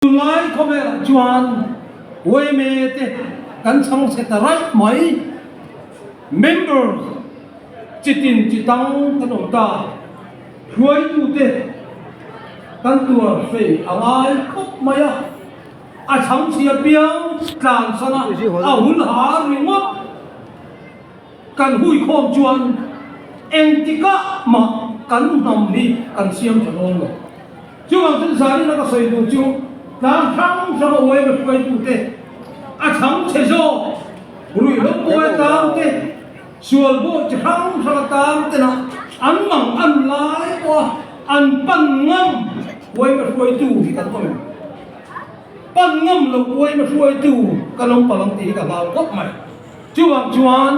Tunlai khawvelah chuan yma te kan chhang chhe ta raih mai. Members chi tin chi tang kan awm ta. Hruaitute kan tuar fei a ngai khawp mai a. A chhang chhia piang tlan sana a hun ha ringawt. Kan huikhawm chuan engtikah mah kan hnam hi kan siam tha dawn lo. Chuvang chuan Zarina ka sawi tur chu tlang hrang hrang a uaima hruaitute, a chhang chhe zawk, ruihhlo pawi atang te, sual bawh chi hrang hrang atang tena an mang an lai pawha an pan ngam uaima hruaitu hi kan awm em? Pan ngam lo uaima hruaitu kan awm palh ang tih hi ka hlau khawp mai. Chuvang chuan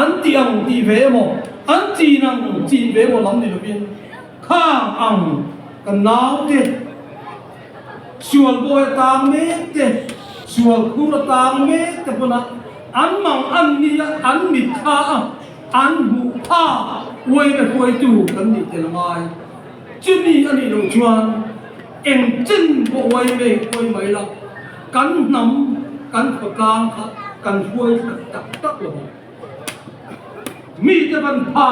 an tih ang tih ve emaw, an chin ang chin ve emaw lam ni lovin khang ang kan naute sual bawi atang mek te, sual khur atang mek te pawn a an mang an nia, an mit thla a, an hmuh phak uaina hruaitu kan nih tel a ngai. Chumi a nih loh chuan eng chen pawh uai mek uai mai la, kan hnam, kan khawtlang kha kan hruai thla tak tak lo ang. Mite ban pha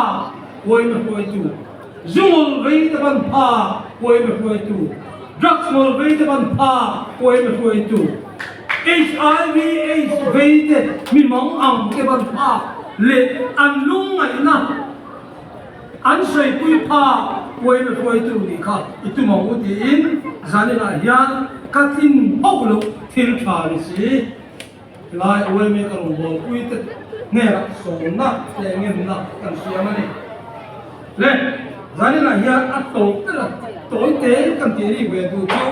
uaina hruaitu, zu ngawl veite ban pha uaina hruaitu, drugs ngawl veite ban pha uaina hruaitu, HIV aids veite mi mang ang te ban pha leh an lungngaihna, An sawipuii pha uaina hruaitu nih kha i tum ang u tiin zaninah hian ka tlin hauh loh thil tha ni si. Helai uai mek a rawngbawlpui te hnenah sawmna leh ngenna kan siam a ni. Le, zaninah hian a tawp ber a tawi te kan tih rik ve duh chu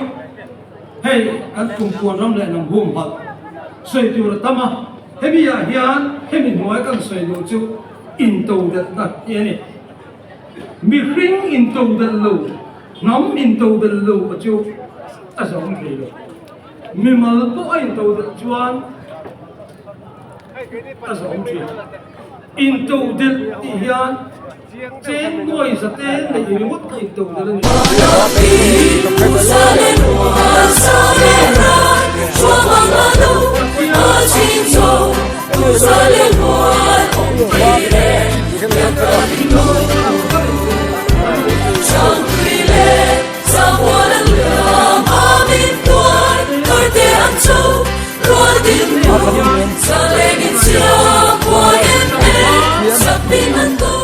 hei kan kumpuan ram leh hnam humhalh sawi tur a tam a, hemi ah hian hemi hnuai kan sawi duh chu Intodelhna hi a ni. Mihring intodelh lo, hnam intodelh lo a chu a zawm thei lo. Mimal pawh a intodelh chuan a zawm thin. Intodelh tih hian cheng nuai zate neih ringawt kha intodelh a ni.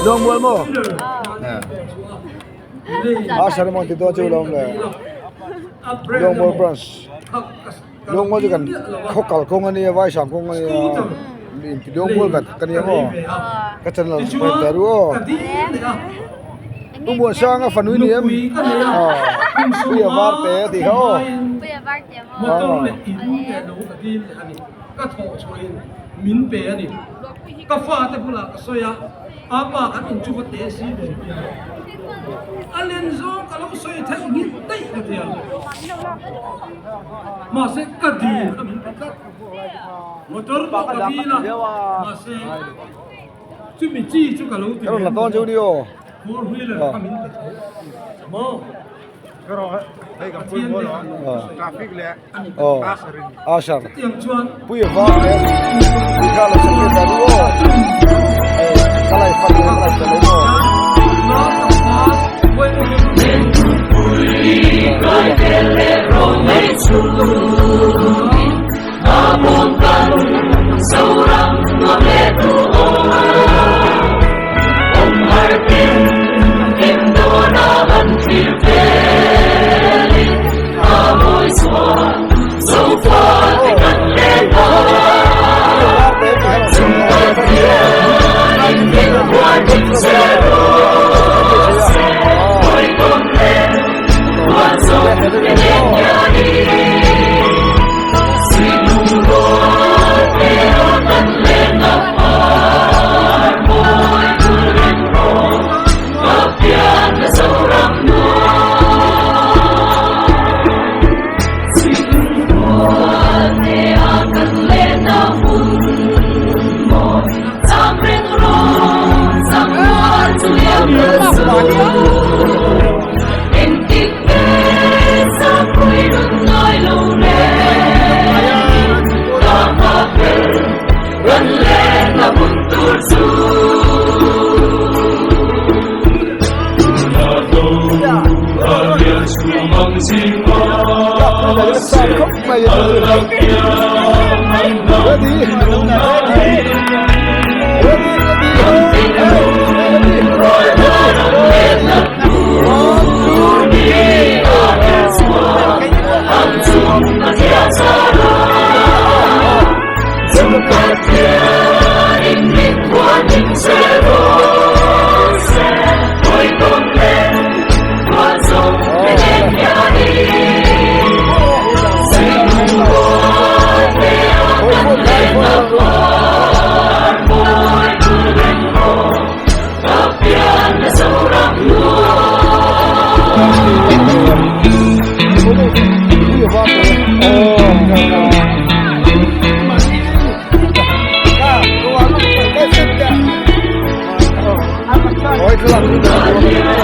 Lawngmual maw? A sermon ti dawn chu lawm le. Lawngmual branch. Lawngmual chu kan khaw kal kawng a nia vai sang kawng a nia inti lawngmual kan ka nia maw ka channel subscribe ta ru aw Pu Muansanga fanui ni em aw Puia Varte a tih kha aw Ka fate bulah ka sawi a, apa kan inchu va te si ve tia. A len zawng ka lo sawi theih nghilh daih ka tia. Mahse ka dil kha min pe tlat. Motor pawh ka dil a, mahse chumi chi chu ka lo ti lem lo. Four wheeler kha min pe tho. Maw? Asher pui vang le pui kha lo chhung ta ru aw ka lai fat ka lai ta lo maw Chak khawp mai a Ready Ready Ready Ready Ready One two three